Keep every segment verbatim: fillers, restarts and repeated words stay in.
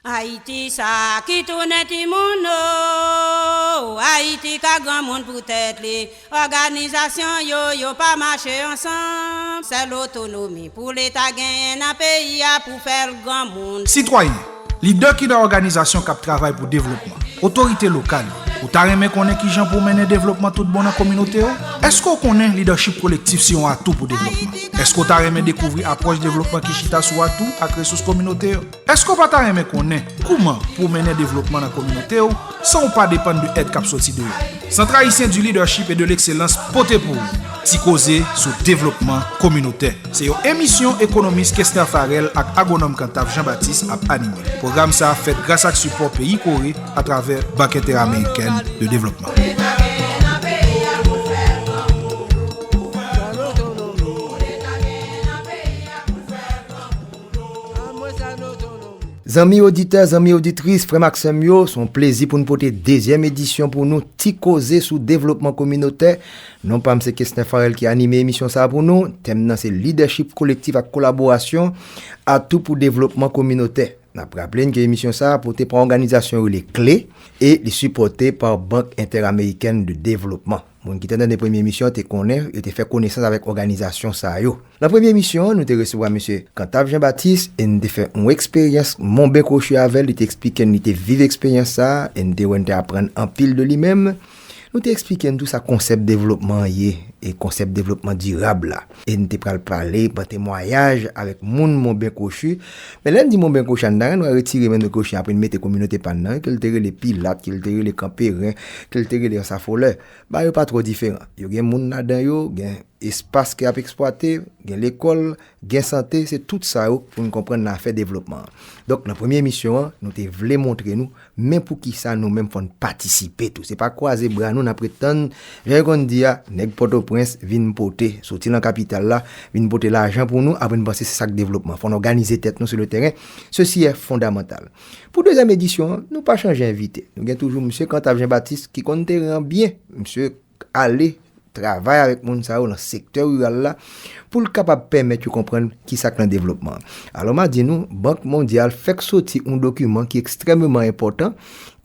Ayiti sa ki tounen timoun o, Ayiti ka granmoun pou tèt li. Òganizasyon yo, yo pa mache ansanm. Sèl otonomi pou Leta genyen nan peyi a pou fè l granmoun. Sitwayen, lidè ki nan òganizasyon k ap travay pou devlopman, otorite lokal yo, ou ta renmen konnen kijan pou w mennen devlopman tout bon nan kominote w? Èske w konnen lidèchip kolektif se yon atou pou devlopman? Èske w ta renmen dekouvri apwòch devlopman ki chita sou atou ak resous kominote yo? Èske w pa ta renmen konnen kouman pou w mennen devlopman nan kominote w san w pa depann de èd k ap soti deyò? Centre Haïtien du Leadership et de l'Excellence pote pou ou Ti Koze sou devlopman kominotè. Se yon emisyon ekonomis Kestner Farel ak agwonòm Kantav Jean Baptiste ap anime. Pwogram sa a fèt gras ak sipò peyi Kore atravè Bank Entèramerikèn de Devlopman. Zanmi oditè, zanmi oditris, frè m ak sè m yo, se yon plezi pou n pote dezyèm edisyon pou nou, Ti Koze sou devlopman kominotè. Non pa m se Kestner Farel ki anime emisyon sa a pou nou. Tèm nan se lidèchip kolektif ak kolaborasyon, atou pou devlopman kominotè. N ap raple n ke emisyon sa a pote pa òganizasyon yo rele kle e li sipòte pa Bank Entèramerikèn de Devlopman. Moun ki te tande premye emisyon an te konnen, yo te fè konesans avèk òganizasyon sa yo. Nan premye emisyon an, nou te resevwa mesye Kantav Jean Baptiste e n te fè yon eksperyans monben kwochi avè l, li te eksplike n, li te viv eksperyans sa a, e n te wè n te aprann anpil de li menm. Nou te eksplike n tou sa konsèp devlopman an ye, e konsèp devlopman dirab la. E n te pral pale ban temwayaj avèk moun monben kwochi. Men lè n di monben kwochi, an dan nou retire men nou kwochi, apre n mete kominote pa n nan, ke l te rele Pilat, ke l te rele Kanperen, ke l te rele Ansafolè. Ba yo pa twò diferan. Yo gen moun ladan yo, gen espas ke y ap eksplwate, gen lekòl, gen sante, se tout sa yo pou n konprann nan afè devlopman an. Donk, nan premye emisyon an, nou te vle montre nou, men poukisa nou menm fò n patisipe tou. Se pa kwaze bra nou, n ap ret tann, jan yo konn di a, nèg Pòtoprens vin pote, soti nan kapital la, vin pote lajan pou nou, apre n panse se sa k devlopman. Fò n òganize tèt nou sou le teren. Sesi è fondamantal. Pou dezyèm edisyon an, nou pa chanje envite. Nou gen toujou misye Kantav Jean Baptiste ki konn teren an byen. Misye ale travay avèk moun sa yo nan sektè riral la pou l kapab pèmèt yo konprann kisa k nan devlopman an. Alò, m a di nou, Bank Mondyal fèk soti yon dokiman ki ekstrèmeman enpòtan,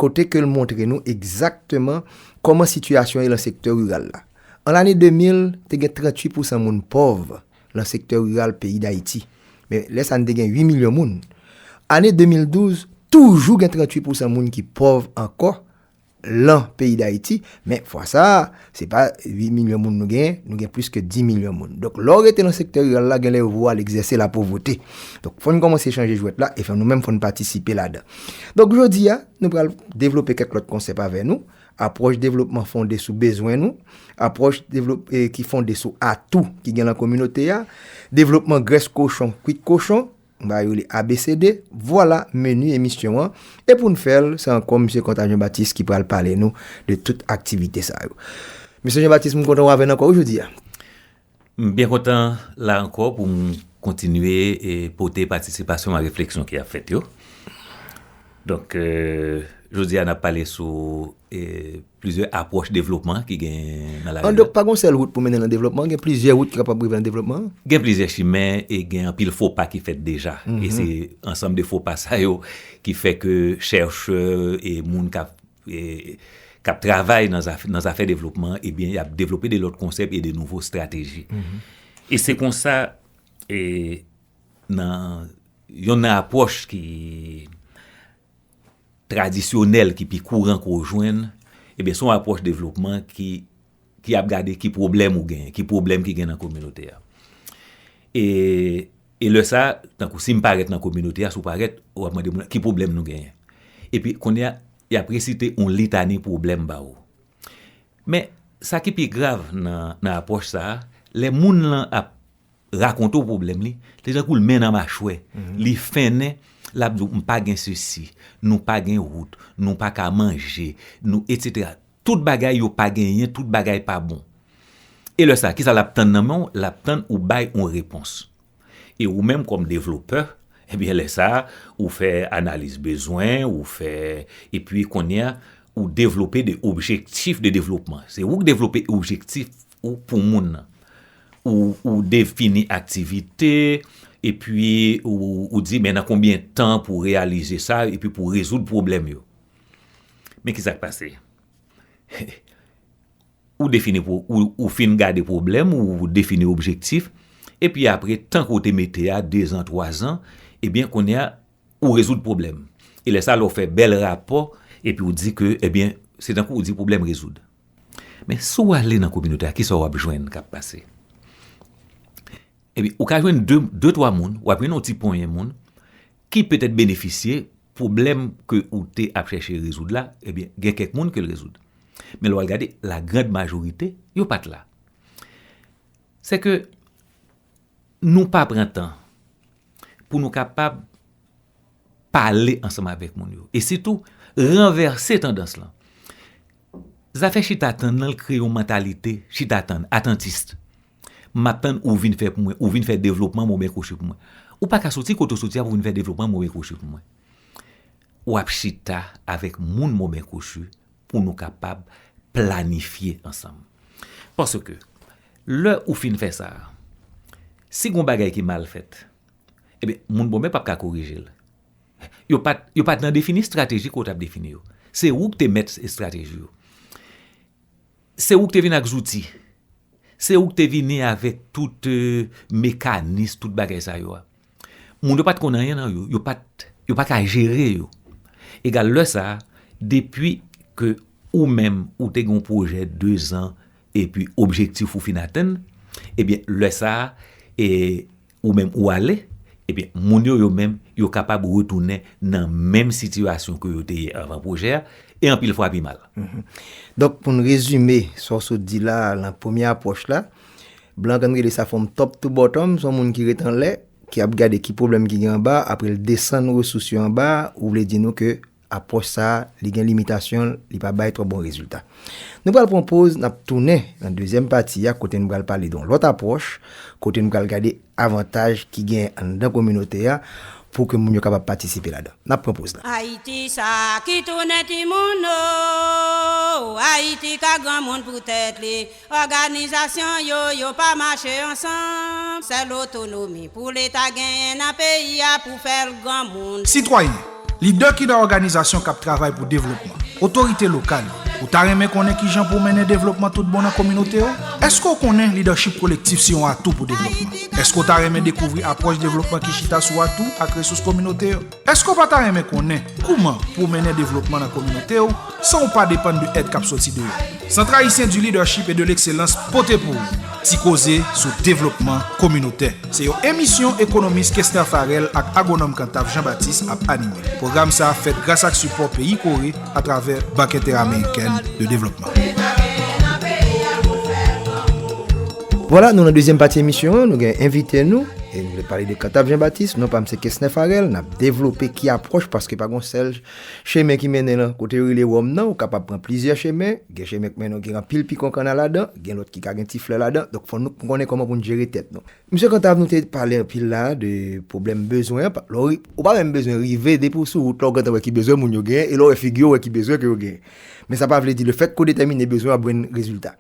kote ke l montre nou egzakteman kòman sitiyasyon ye nan sektè riral la. An lane de mil, te gen tranntuit pousan moun pòv nan sektè riral peyi Dayiti. Men lè sa a, n te gen uit milyon moun. Ane de mil douz, toujou gen tranntuit pousan moun ki pòv ankò lan peyi Dayiti, men fwa sa a, se pa uit milyon moun nou genyen, nou gen plis ke dis milyon moun. Donk, lè w rete nan sektè riral la, genlè yo voye w al egzèse lapovreté. Donk, fò n kòmanse chanje jwèt la, e fò nou menm fò n patisipe ladan. Donk, jodi a, nou pral devlope kèk lòt konsèp avè nou, apwòch devlopman fonde sou bezwen nou, apwòch devlop-, e, ki fonde sou atou ki gen lan kominote a, devlopman grès kochon, kwit kochon, m ba yo li A B C D, vwala meni emisyon an. E pou n fè l, se ankò misye Kantav Jean Baptiste ki pral pale nou de tout aktivite sa yo. Mesye Jean Baptiste, m kontan w avè n ankò wi jodi a. M byen kontan la ankò pou m kontinye e pote patisipasyon m a refleksyon ki ap fèt yo. Donk, e, jodi a n ap pale sou e, plizyè apwòch devlopman ki gen nan lari. An, donk, pa gen yon sèl wout pou mennen nan devlopman, gen plizyè wout ki kapab rive nan devlopman. Gen plizyè chimen e gen anpil fo pa ki fèt deja. E se ansanm de fo pa sa yo ki fè ke chèchè e moun k ap, e, k ap travay nan zaf-, nan zafè devlopman, ebyen, y ap devlope de lòt konsèp e de nouvo estrateji. E se konsa, e, nan yonn nan apwòch ki tradisyonèl ki pi kouran ke w jwenn, ebyen, se yon apwòch devlopman ki, ki ap gade ki pwoblèm ou genyen, ki pwoblèm ki gen nan kominote a. E, e lè sa a, tankou si m parèt nan kominote a, si w parèt, w ap mande moun ki pwoblèm nou genyen. Epi, kounye a, y ap resite yon litani pwoblèm ba ou. Men, sa ki pi grav nan, nan apwòch sa a, lè moun lan ap rakonte w pwoblèm li, se tankou l men nan machwè. Li fennen, l ap di w, "M pa gen sesi, nou pa gen wout, nou pa ka manje, nou, etsetera." Tout bagay yo pa genyen, tout bagay pa bon. E lè sa, kisa l ap tann nan men w? L ap tann ou bay yon repons. E ou menm kòm devlopè, ebyen, lè sa, ou fè analiz bezwen, ou fè, epi kounye a, ou devlope de objektif de devlopman. Se ou k devlope objektif ou pou moun nan. Ou, ou defini aktivite, Epi ou, ou di, men nan konbyen tan pou reyalize sa, epi pou rezoud pwoblèm yo. Men ki sa k pase? Ou defini, ou, ou fin gade pwoblèm, ou defini objektif, epi apre, tan ke w te mete a, dezan, twazan, ebyen, kounye a, ou rezoud pwoblèm. E lè sa, lè w fè bèl rapò, epi w di ke, ebyen, se tankou w di pwoblèm rezoud. Men si w ale nan kominote a, kisa w ap jwenn k ap pase? Ebyen, ou ka jwenn de, de, twa moun, w ap jwenn yon ti ponyen moun ki petèt benefisye pwoblèm ke ou te ap chèche rezoud la, ebyen, gen kèk moun ke l rezoud. Men lè w al gade, la grande majorité, yo pa t la. Se ke nou pa pran tan pou nou kapab pale ansanm avèk moun yo. E sitou, ranvèse tandans lan. Zafè chita tann nan, l kreye yon mantalite chita tann, atantis. M ap tann ou vin fè pou mwen, ou vin fè devlopman Monben Kwochi pou mwen. Ou pa ka soti kote w soti a pou vin fè devlopman Monben Kwochi pou mwen. W ap chita avèk moun Monben Kwochi pou nou kapab planifye ansanm. Paske, lè ou fin fè sa, si gon bagay ki mal fèt, ebyen, moun Monben p ap ka korije l. Yo pa t, yo pa t nan defini estrateji ke w t ap defini yo. Se ou k te mèt estrateji yo. Se ou k te vin ak zouti. Se ou k te vini avèk tout, euh, mekanis, tout bagay sa yo a. Moun yo pa t konn anyen nan yo. Yo pa t, yo pa ka jere yo. Egal lè sa a, depi ke ou menm, ou te gen yon pwojè dezan, epi objektif ou fin atenn, ebyen, lè sa a, e, ou menm ou ale, ebyen, moun yo, yo menm, yo kapab retounen nan menm sitiyasyon ke yo te ye anvan pwojè a, e anpil fwa pi mal. Mhm. Donk, pou n rezime sa w sot di la, nan premye apwòch la, blan k ann rele sa from top to bottom, se yon moun ki ret anlè, ki ap gade ki pwoblèm ki gen anba, apre l desann resous yo anba, ou vle di nou ke apwòch sa a, li gen limitasyon l, li pa bay twò bon rezilta. Nou pral pran poz, n ap tounen nan dezyèm pati a, kote n pral pale de yon lòt apwòch, kote n pral gade avantaj ki gen anndan kominote a pou ke moun yo kapab patisipe ladan. N ap pran poz la. Ayiti sa ki tounen timoun o, Ayiti ka granmoun pou tèt li. Òganizasyon yo, yo pa mache ansanm. Sèl otonomi pou Leta genyen nan peyi a pou fè l granmoun. Sitwayen, lidè ki nan òganizasyon k ap travay pou devlopman, otorite lokal yo, ou ta renmen konnen kijan pou w mennen devlopman tout bon nan kominote w? Èske w konnen lidèchip kolektif se yon atou pou devlopman? Èske w ta renmen dekouvri apwòch devlopman ki chita sou atou ak resous kominote yo? Èske w pa ta renmen konnen kouman pou w mennen devlopman nan kominote w san w pa depann de èd k ap soti deyò? Centre Haïtien du Leadership et de l'Excellence pote pou ou Ti Koze sou devlopman kominotè. Se yon emisyon ekonomis Kesner Farel ak agwonòm Kantav Jean Baptiste ap anime. Pwogram sa a fèt gras ak sipò peyi Kore atravè Bank Entèramerikèn de Devlopman. Vwala, nou nan dezyèm pati emisyon an, nou gen envite nou, e nou vle pale de Kantav Jean Baptiste, non pa m se Kesner Farel, n ap devlope ki apwòch, paske pa gon sèl chemen ki mennen nan kote yo rele Wòm nan, ou kapab pran plizyè chemen, gen chemen k mennen w ki gen anpil pikon kanna ladan, gen lòt ki ka gen ti flè ladan, donk fò nou konnen kòman pou n jere tèt nou. Mesye Kantav, nou te pale anpil la de pwoblèm bezwen an, pa- lè w ri- ou pa menm bezwen rive, depi w sou wout la, ou gentan wè ki bezwen moun yo genyen, e lè w wè figi yo, w wè ki bezwen ke yo genyen. Men sa pa vle di lefèt ke w detèmine bezwen w ap jwenn rezilta.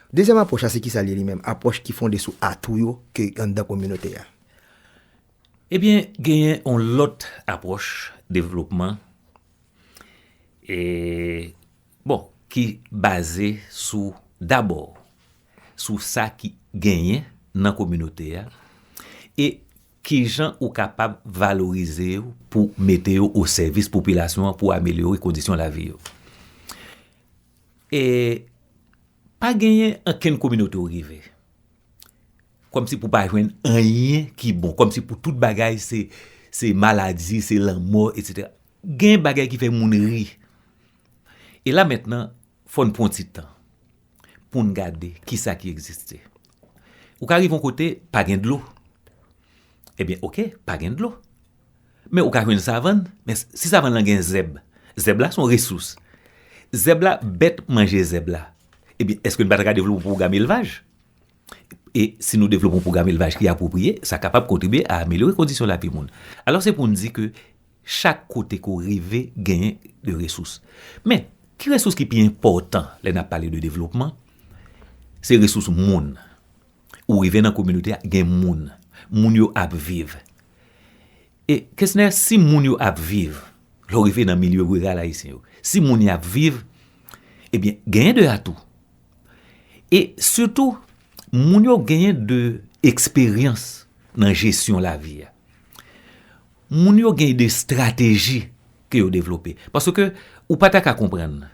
Dezyèm apwòch la, se kisa l ye li menm? Apwòch ki fonde sou atou yo ke anndan kominote a. Ebyen, genyen yon lòt apwòch devlopman, e, bon, ki baze sou, dabò, sou sa ki genyen nan kominote a, e kijan ou kapab valorize yo pou mete yo o sèvis popilasyon an pou amelyore kondisyon lavi yo. E pa genyen okenn kominote ou rive. Kòmsi pou pa jwenn anyen ki bon, kòmsi pou tout bagay se, se maladi, se lanmò, etsetera. Gen bagay ki fè moun ri. E la mentnan, fò n pran ti tan pou n gade kisa ki egziste. Ou ka rive yon kote, pa gen dlo. Ebyen, oke, pa gen dlo. Men ou ka jwenn savann, men si savann lan gen zèb, zèb la se yon resous. Zèb la, bèt manje zèb la. Ebyen, èske n pa ta ka devlope yon pwogram elvaj? E si nou devlope yon pwogram elvaj ki apwopriye, sa kapab kontribye a amelyore kondisyon lavi moun. Alò, se pou n di ke chak kote ke w rive genyen de resous. Men, ki resous ki pi enpòtan lè n ap pale de devlopman? Se resous moun. Ou rive nan kominote a, gen moun. Moun yo ap viv. E kesnè, si moun yo ap viv, lè w rive nan milye riral ayisyen yo, si moun yo ap viv, ebyen, genyen de atou. E sitou, moun yo genyen de eksperyans nan jesyon lavi a. Moun yo genyen de estrateji ke yo devlope. Paske ou pa ta ka konprann.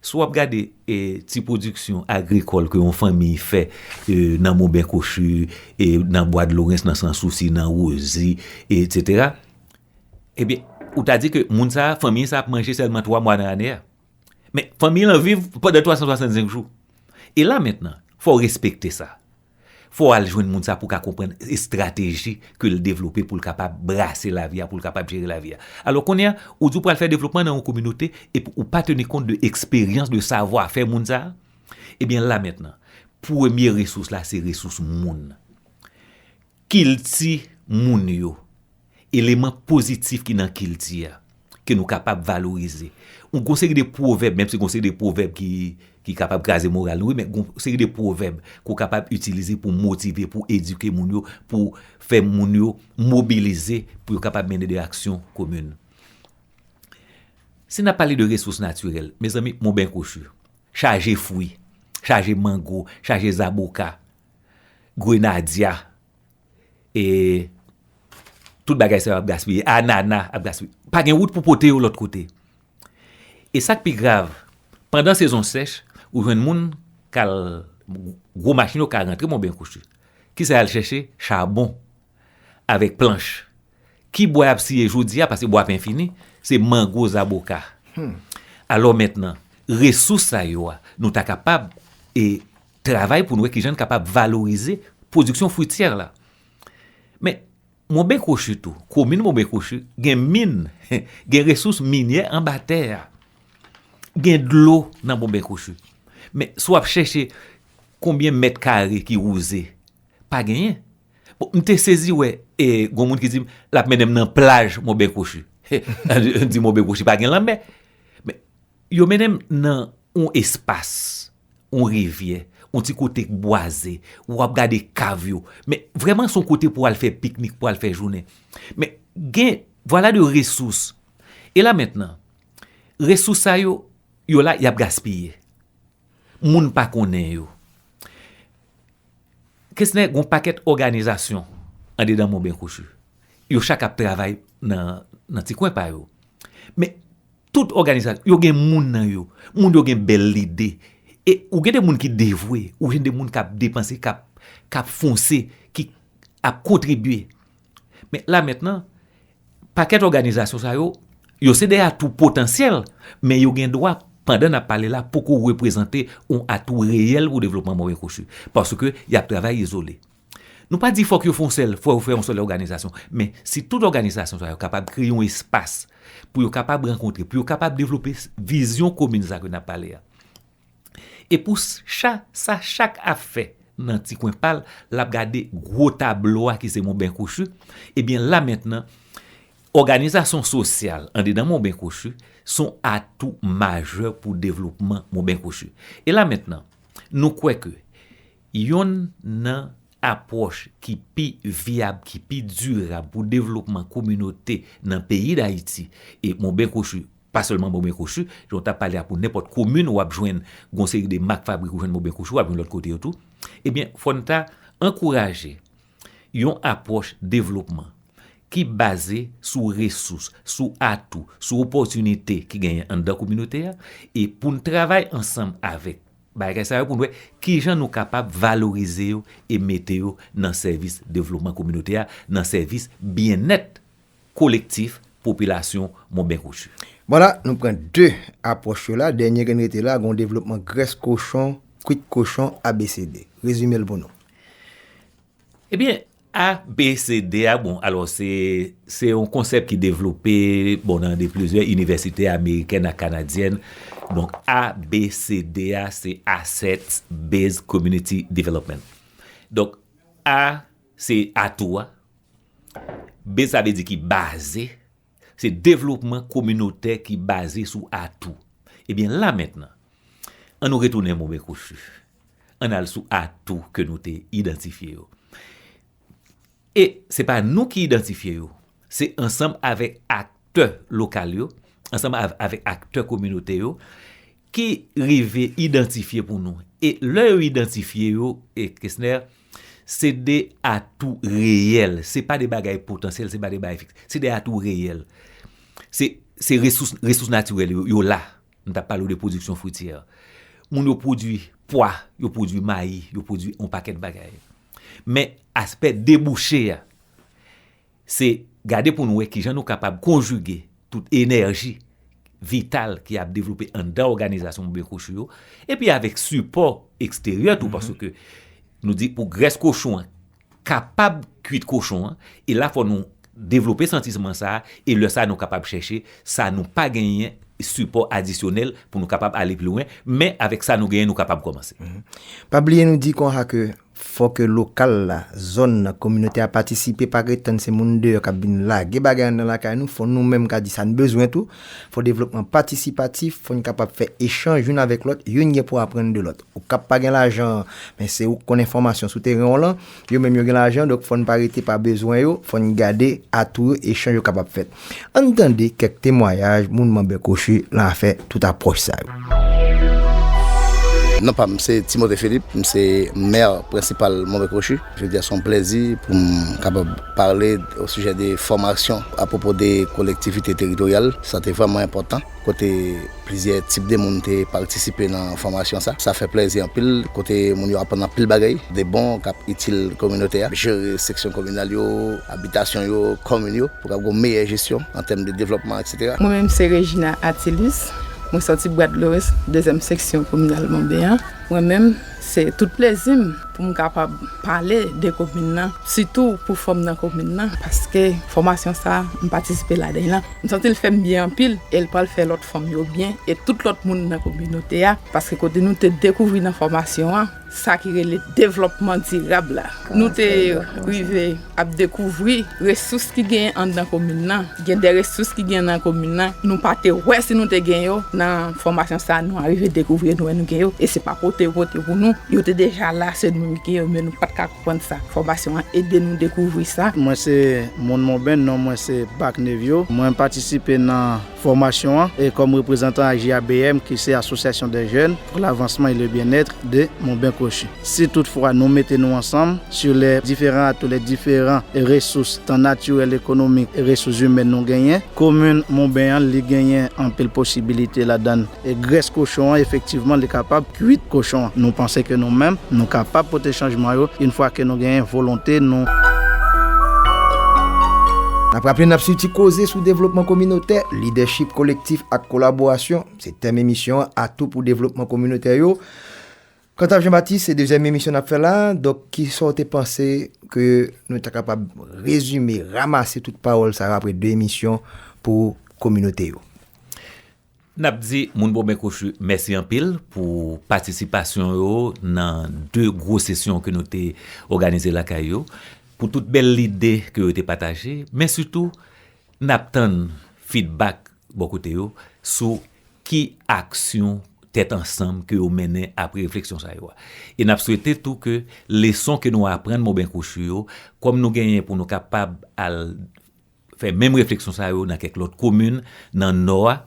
Si w ap gade e, ti pwodiksyon agrikòl ke yon fanmi fè e, nan Monben Kochi, e, nan Bwa Dlorens, nan Sansousi, nan Wozi, etsetera, ebyen, ou ta di ke moun sa a, fanmi sa a ap manje sèlman twa mwa nan ane a. Men, fanmi lan viv pandan twa san swasannsenk jou. E la mentnan, fò w respekte sa. Fò w al jwenn moun sa pou w ka konprann estrateji ke l devlope pou l kapab brase lavi a, pou l kapab jere lavi a. Alò, kounye a, ou di w pral fè devlopman nan yon kominote epi ou pa teni kont de eksperyans, de savwa fè moun sa a. Ebyen, la mentnan, premye resous la, se resous moun. Kilti moun yo, eleman pozitif ki nan kilti a, ke nou kapab valorize. Yon gon seri de pwovèb, menm si gon seri de pwovèb ki, ki kapab kraze moral nou, wi, men gon seri de pwovèb ke w kapab itilize pou motive, pou edike moun yo, pou fè moun yo mobilize, pou yo kapab mennen de aksyon komin. Si n ap pale de resous natirèl, mezanmi, Monben Kochi, chaje fwi, chaje mango, chaje zaboka, grenadya, e tout bagay sa yo ap gaspiye, anana ap gaspiye. Pa gen wout pou pote yo lòt kote. E sa k pi grav, pandan sezon sèch, ou jwenn moun k al, gwo machin yo ka rantre Monben Kochi. Kisa y al chèche? Chabon avèk planch. Ki bwa y ap siye jodi a, paske bwa pen fini, se mango, zaboka. Alò mentnan, resous sa yo a, nou ta kapab e travay pou n wè kijan n kapab valorize pwodiksyon fwityè la. Men, Monben Kochi tou, komin Monben Kochi, gen min, gen resous minyè anba tè a. Gen dlo nan Monben Kochi. Men, si w ap chèche konbyen mèt kare ki wouze, pa genyen. Bon, m te sezi wè, e, gon moun ki di m, l ap mennen m nan plaj Monben Kochi. M di Monben Kochi pa gen lanmè. Men, yo mennen m nan yon espas, yon rivyè, yon ti kote k bwaze, w ap gade kav yo. Men, vrèman, se yon kote pou w al fè piknik, pou w al fè jounen. Men, gen, vwala de resous. E la mentnan, resous sa yo, yo la, y ap gaspiye. Moun pa konnen yo. Kesnè, gon pakèt òganizasyon andedan Monben Kochi. Yo chak ap travay nan, nan ti kwen pa yo. Men, tout òganizasyon, yo gen moun nan yo. Moun yo gen bèl lide. E ou gen de moun ki devwe, ou gen de moun k ap depanse, k ap, k ap fonse, ki ap kontribye. Men la mentnan, pakèt òganizasyon sa yo, yo se de atou potansyèl, men yo gen dwa, pandan n ap pale la, poko reprezante yon atou reyèl pou devlopman Monben Kochi. Paske y ap travay izole. Nou pa di fòk yo fè yon sèl, fò yo fè yon sèl òganizasyon. Men si tout òganizasyon sa yo kapab kreye yon espas pou yo kapab rankontre, pou yo kapab devlope vizyon komin sa ke n ap pale a. E pou cha, sa chak ap fè nan ti kwen pa l, l ap gade gwo tablo a ki se Monben Kochi. Ebyen, la mentnan, òganizasyon sosyal andedan Monben Kochi se yon atou majè pou devlopman Monben Kochi. E la mentnan, nou kwè ke yonn nan apwòch ki pi vyab, ki pi dirab pou devlopman kominote nan peyi Dayiti, e Monben Kochi, pa sèlman Monben Kochi, jan w t ap pale a pou nenpòt komin, w ap jwenn gon seri de mak fabrik ou jwenn Monben Kochi, w ap jwenn lòt kote yo tou. Ebyen, fò n ta ankouraje yon apwòch devlopman ki baze sou resous, sou atou, sou opòtinite ki genyen anndan kominote a, e pou n travay ansanm avèk bagay sa yo pou n wè kijan nou kapab valorize yo e mete yo nan sèvis devlopman kominote a, nan sèvis byennèt kolektif popilasyon Monben Kochi. Vwala, nou pran de apwòch yo la. Dènye ke n rete la, gen yon devlopman grès kochon, kwit kochon, A B C D. Rezime l pou nou. Ebyen, A B C D a, bon, alò, se, se yon konsèp ki devlope, bon, nan de plizyè inivèsite amerikèn ak kanadyèn. Donk, A B C D a, se Asset Based Community Development. Donk, A, se atou a. B, sa vle di ki baze. Se devlopman kominotè ki baze sou atou. Ebyen, la mentnan, ann nou retounen Monben Kochi. Ann al sou atou ke nou te idantifye yo. E se pa nou ki idantifye yo. se ansanm avèk aktè lokal yo, ansanm av- avèk aktè kominotè yo, ki rive idantifye pou nou. E lè yo idantifye yo, e Kesner, se de atou reyèl. Se pa de bagay potansyèl, se pa de bagay fiks. Se de atou reyèl. Se, se resous, resous natirèl yo, yo la. Nou t ap pale w de pwodiksyon frityè. Moun yo pwodui pwa, yo pwodui mayi, yo pwodui yon pakèt bagay. Men aspè debouche a, se gade pou nou wè kijan nou kapab konjige tout enèji vital ki ap devlope anndan òganizasyon Monben Kwochi yo, epi avèk sipò eksteryè tou, paske nou di pou grès kochon an kapab kwit kochon an, e la fò nou devlope santiman sa a, e lè sa a nou kapab chèche sa nou pa genyen, sipò adisyonèl pou nou kapab ale pi lwen, men avèk sa nou genyen, nou kapab kòmanse. Pa bliye nou di konsa ke fò ke lokal la, zòn nan, kominote a patisipe, pa ret tann se moun deyò k ap vin lage bagay anndan lakay nou, fò nou menm ka di sa n bezwen tou, fò devlopman patisipatif, fò n kapab fè echanj youn avèk lòt, youn gen pou aprann de lòt. Ou k ap pa gen lajan, men se ou k konn enfòmasyon sou teren w lan, yo menm yo gen lajan, donk fò n pa rete pa bezwen yo, fò n gade atou yo, echanj yo kapab fèt. Ann tande kèk temwayaj moun Monben Kwochi lan fè tout apwòch sa yo. Non pa m se Timothée Philippe, m se mè prensipal Monben Kwochi. Jodi a se yon plèzi pou m kapab pale o sijè de fòmasyon apwopo de kolektivite teritoryal. Sa te vrèman enpòtan, kote plizyè tip de moun te patisipe nan fòmasyon sa. Sa fè plèzi anpil, kote moun yo aprann anpil bagay de bon k ap itil kominote a, jere seksyon kominal yo, abitasyon yo, komin yo, pou k ap gen yon meyè jesyon an tèm de devlòpman, etsetera. Mwen menm se Regina Attilus, mwen sòti Bwa Dlo, dezyèm seksyon kominal Monben an. Mwen menm, se tout plezi m pou m kapab pale de komin nan, sitou pou fanm nan komin nan, paske fòmasyon sa a, m patisipe ladan l lan. M santi l fè m byen anpil, e l pral fè lòt fanm yo byen, e tout lòt moun nan kominote a, paske kote nou te dekouvri nan fòmasyon an, sa ki rele devlòpman dirab la. Nou te rive ap dekouvri resous ki genyen anndan komin nan. Gen de resous ki genyen nan komin nan, nou pa te wè si nou te gen yo nan fòmasyon sa a, nou arive dekouvri yo, nou wè nou gen yo. E se pa pote yo pote pou nou, yo te deja la, se nou ki gen yo, men nou pa t ka konprann sa. Fòmasyon an ede nou dekouvri sa. Mwen se moun Monben, non mwen se Bac Nevio. Mwen patisipe nan fòmasyon an e kòm reprezantan A J A B M, ki se Association des Jeunes pour l'avancement et le bien-être de Monben Kwochi. Si toutfwa nou mete nou ansanm sur les différents atouts, les différents ressources, tan natirèl, ekonomik e resous imèn nou genyen, komin Monben an, li genyen anpil posibilite ladan l. E grès kochon an, efektivman, li kapab kwit kochon an. Nou panse ke nou menm, nou kapab pote chanjman yo, yon fwa ke nou genyen volonte, nou. N ap raple, n ap swiv ti koze sou devlopman kominotè, lidèchip kolektif ak kolaborasyon. Se tèm emisyon an, atou pou devlopman kominotè yo. Kanta Jean Baptiste, se dezyèm emisyon n ap fè la. Donk, kisa w te panse ke nou ta kapab rezime, ranmase tout pawòl sa yo apre de emisyon pou kominote yo? N ap di moun Monben Kwochi mèsi anpil pou patisipasyon yo nan de gwo sesyon ke nou te òganize lakay yo, pou tout bèl lide ke yo te pataje, men sitou, n ap tann feedback bò kote yo sou ki aksyon tèt ansanm ke yo mennen apre refleksyon sa yo a. E n ap swete tou ke leson ke nou aprann Monben Kwochi yo, kòm nou genyen pou nou kapab al fè menm refleksyon sa yo nan kèk lòt komin nan Nò a,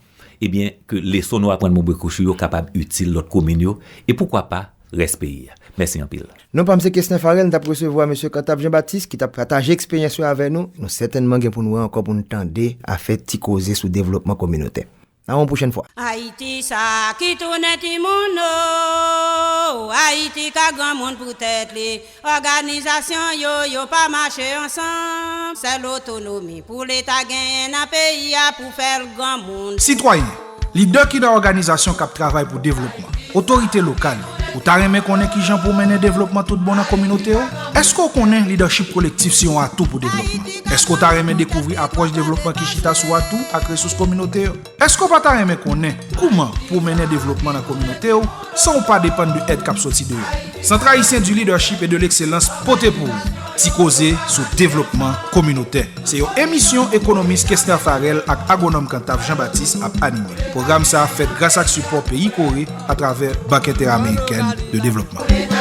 ebyen, ke leson nou aprann Monben Kwochi yo kapab itil lòt komin yo, e poukwa pa, rès peyi a. Mèsi anpil. Non pa m se Kesner Farel, n t ap resevwa mesye Cantave Jean Baptiste ki t ap pataje eksperyans yo avè nou. Nou sètènman gen pou n wè ankò pou n tande afè ti koze sou devlopman kominotè. A yon pwochèn fwa. Ayiti sa ki tounen timoun o, Ayiti ka granmoun pou tèt li. Òganizasyon yo, yo pa mache ansanm. Sèl otonomi pou Leta genyen nan peyi a pou fè l granmoun. Sitwayen, lidè ki nan òganizasyon k ap travay pou devlopman, otorite lokal yo, ou ta renmen konnen kijan pou w mennen devlopman tout bon nan kominote w? Èske w konnen lidèchip kolektif se yon atou pou devlopman? Èske w ta renmen dekouvri apwòch devlopman ki chita sou atou ak resous kominote yo? Èske w pa ta renmen konnen kouman pou w mennen devlopman nan kominote w san w pa depann de èd k ap soti deyò? Centre Haïtien du Leadership et de l'Excellence pote pou ou Ti Koze sou Devlopman Kominotè. Se yon emisyon ekonomis Kesner Farel ak agwonòm Cantave Jean Baptiste ap anime. Pwogram sa a fèt gras ak sipò peyi Kore atravè Bank Entèramerikèn de Devlopman.